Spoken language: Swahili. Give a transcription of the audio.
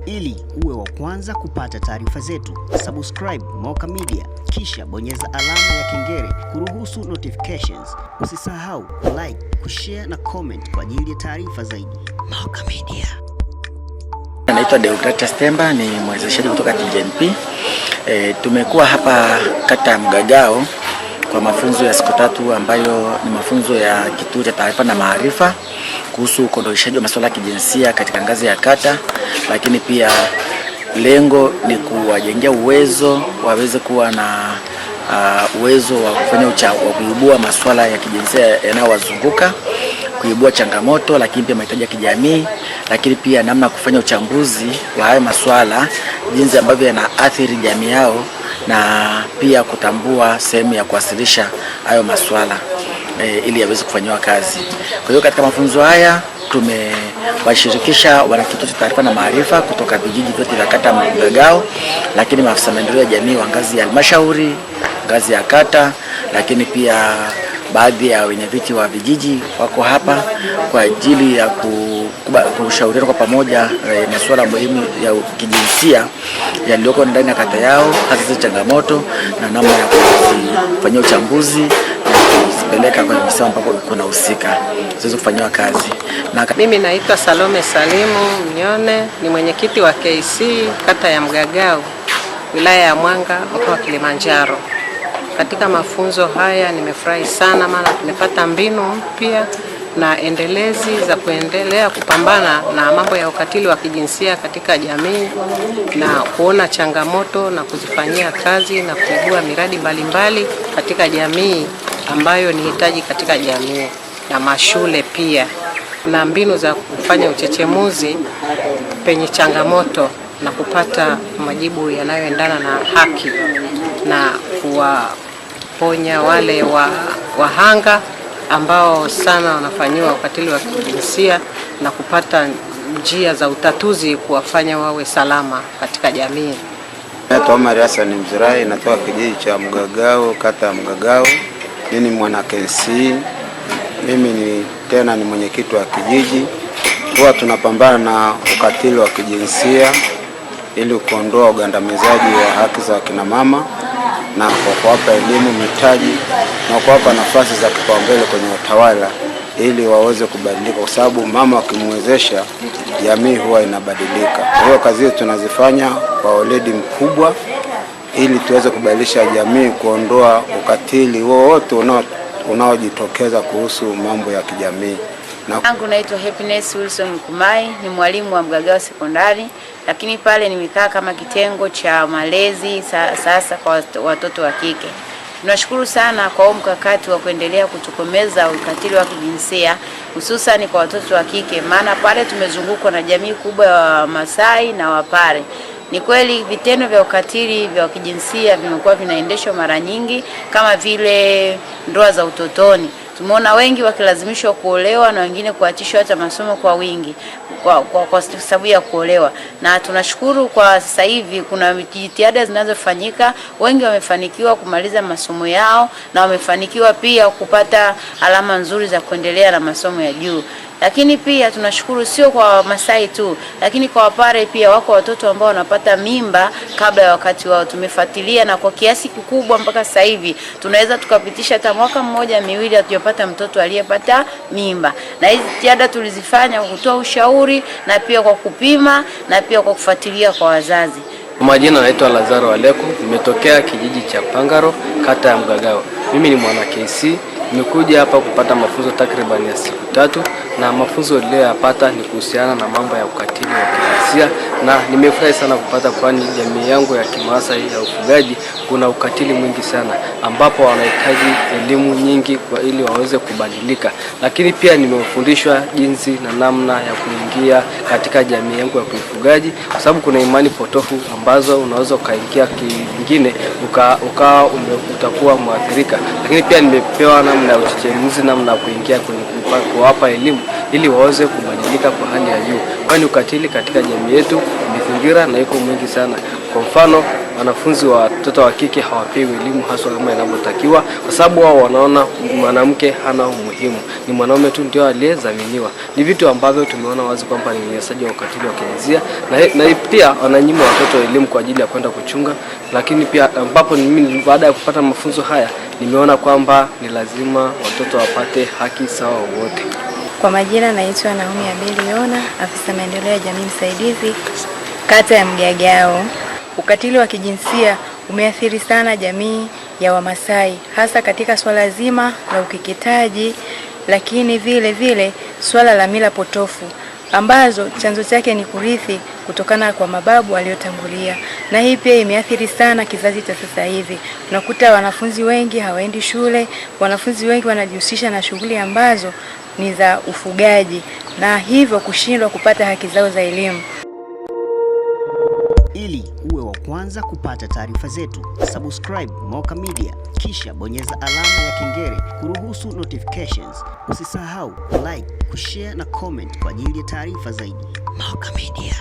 Ili uwe wa kwanza kupata taarifa zetu, subscribe Moka Media, kisha bonyeza alama ya kengele kuruhusu notifications. Usisahau like, kushare na comment kwa ajili ya taarifa zaidi. Moka Media. Naitwa Deogratias Temba, ni mwezeshaji kutoka TGNP. Tumekuwa hapa kata ya Mgagao kwa mafunzo ya siku 3 ambayo ni mafunzo ya kituo cha taarifa na maarifa kuhusu ukondoeshaji wa masuala ya kijinsia katika ngazi ya kata, lakini pia lengo ni kuwajengea uwezo waweze kuwa na uwezo wa kufanya wa kuibua masuala ya kijinsia yanayowazunguka, kuibua changamoto, lakini pia mahitaji ya kijamii, lakini pia namna kufanya uchambuzi wa haya masuala, jinsi ambavyo yanaathiri jamii yao, na pia kutambua sehemu ya kuwasilisha hayo masuala ili yaweze kufanyiwa kazi. Kwa hiyo katika mafunzo haya tumewashirikisha wanakituo cha taarifa na maarifa kutoka vijiji vyote vya kata Mgagao, lakini maafisa maendeleo ya jamii wa ngazi ya halmashauri, ngazi ya kata, lakini pia baadhi ya wenyeviti wa vijiji wako hapa kwa ajili ya kushauriana kwa pamoja masuala muhimu ya kijinsia yaliyoko ndani ya kata yao, hasa changamoto na namna ya kufanyia uchambuzi na kuzipeleka kwenye misemo ambapo kuna husika ziweze kufanyiwa kazi. Na mimi naitwa Salome Salimu Mnyone, ni mwenyekiti wa KC kata ya Mgagao, wilaya ya Mwanga, mkoa wa Kilimanjaro. Katika mafunzo haya nimefurahi sana, maana tumepata mbinu mpya na endelezi za kuendelea kupambana na mambo ya ukatili wa kijinsia katika jamii na kuona changamoto na kuzifanyia kazi na kuibua miradi mbalimbali katika jamii ambayo ni hitaji katika jamii na mashule pia, na mbinu za kufanya uchechemuzi penye changamoto na kupata majibu yanayoendana na haki na kuwaponya wale wahanga ambao sana wanafanyiwa ukatili wa kijinsia na kupata njia za utatuzi kuwafanya wawe salama katika jamii. Naitwa Omar Hassan Mzirai, natoka kijiji cha Mgagao, kata ya Mgagao. Mimi ni mwana KC. Mimi ni tena ni mwenyekiti wa kijiji. Huwa tunapambana na ukatili wa kijinsia ili kuondoa ugandamizaji wa haki za kina mama na kwa kuwapa elimu, mitaji na kuwapa nafasi za kipaumbele kwenye utawala ili waweze kubadilika, kwa sababu mama akimwezesha jamii huwa inabadilika. Kwa hiyo kazi hizi tunazifanya kwa weledi mkubwa ili tuweze kubadilisha jamii, kuondoa ukatili wowote unaojitokeza kuhusu mambo ya kijamii. Yangu naitwa Happiness Wilson Mkumai, ni mwalimu wa Mgagao Sekondari, lakini pale nimekaa kama kitengo cha malezi sasa kwa watoto wa kike. Tunashukuru sana kwa huu mkakati wa kuendelea kutokomeza ukatili wa kijinsia hususan kwa watoto wa kike, maana pale tumezungukwa na jamii kubwa ya Wamasai na Wapare. Ni kweli vitendo vya ukatili vya kijinsia vimekuwa vinaendeshwa mara nyingi, kama vile ndoa za utotoni. Tumeona wengi wakilazimishwa kuolewa na wengine kuachishwa hata masomo kwa wingi kwa sababu ya kuolewa. Na tunashukuru kwa sasa hivi kuna jitihada zinazofanyika, wengi wamefanikiwa kumaliza masomo yao na wamefanikiwa pia kupata alama nzuri za kuendelea na masomo ya juu. Lakini pia tunashukuru sio kwa Wamasai tu, lakini kwa Wapare pia wako watoto ambao wanapata mimba kabla ya wakati wao. Tumefuatilia na kwa kiasi kikubwa mpaka sasa hivi tunaweza tukapitisha hata mwaka mmoja miwili hatujapata mtoto aliyepata mimba. Na hizi jitihada tulizifanya kwa kutoa ushauri na pia kwa kupima na pia kwa kufuatilia kwa wazazi. Kwa majina naitwa Lazaro Aleko, nimetokea kijiji cha Pangaro, kata ya Mgagao. Mimi ni mwana KC. Nimekuja hapa kupata mafunzo takriban ya siku 3, na mafunzo niliyoyapata ni kuhusiana na mambo ya ukatili wa kijinsia, na nimefurahi sana kupata, kwani jamii yangu ya Kimaasai ya ufugaji kuna ukatili mwingi sana, ambapo wanahitaji elimu nyingi kwa ili waweze kubadilika. Lakini pia nimefundishwa jinsi na namna ya kuingia katika jamii yangu ya ufugaji, kwa sababu kuna imani potofu ambazo unaweza ukaingia kingine ukawa utakuwa mwathirika. Lakini pia nimepewa namna ya uchechemuzi, namna ya kuingia kwenye kuwapa elimu ili waweze kubadilika kwa hali ya juu, kwani ukatili katika jamii yetu umezingira na iko mwingi sana. Kwa mfano, Wanafunzi wa watoto wa kike hawapewi elimu haswa kama inavyotakiwa, kwa sababu wao wanaona mwanamke hana umuhimu, ni mwanaume tu ndio aliyedhaminiwa. Ni vitu ambavyo tumeona wazi kwamba ni unyanyasaji wa ukatili wa kijinsia, na pia wananyima watoto elimu kwa ajili ya kwenda kuchunga. Lakini pia ambapo mimi baada ya kupata mafunzo haya nimeona kwamba ni lazima watoto wapate haki sawa wote. Kwa majina naitwa Naomi Abeli Yona, afisa maendeleo ya jamii msaidizi kata ya Mgagao. Ukatili wa kijinsia umeathiri sana jamii ya Wamasai, hasa katika swala zima la ukeketaji, lakini vile vile swala la mila potofu ambazo chanzo chake ni kurithi kutokana kwa mababu waliotangulia, na hii pia imeathiri sana kizazi cha sasa hivi. Unakuta wanafunzi wengi hawaendi shule, wanafunzi wengi wanajihusisha na shughuli ambazo ni za ufugaji na hivyo kushindwa kupata haki zao za elimu. Ili uwe wa kwanza kupata taarifa zetu, subscribe Moka Media, kisha bonyeza alama ya kengele kuruhusu notifications. Usisahau like, kushare na comment kwa ajili ya taarifa zaidi. Moka Media.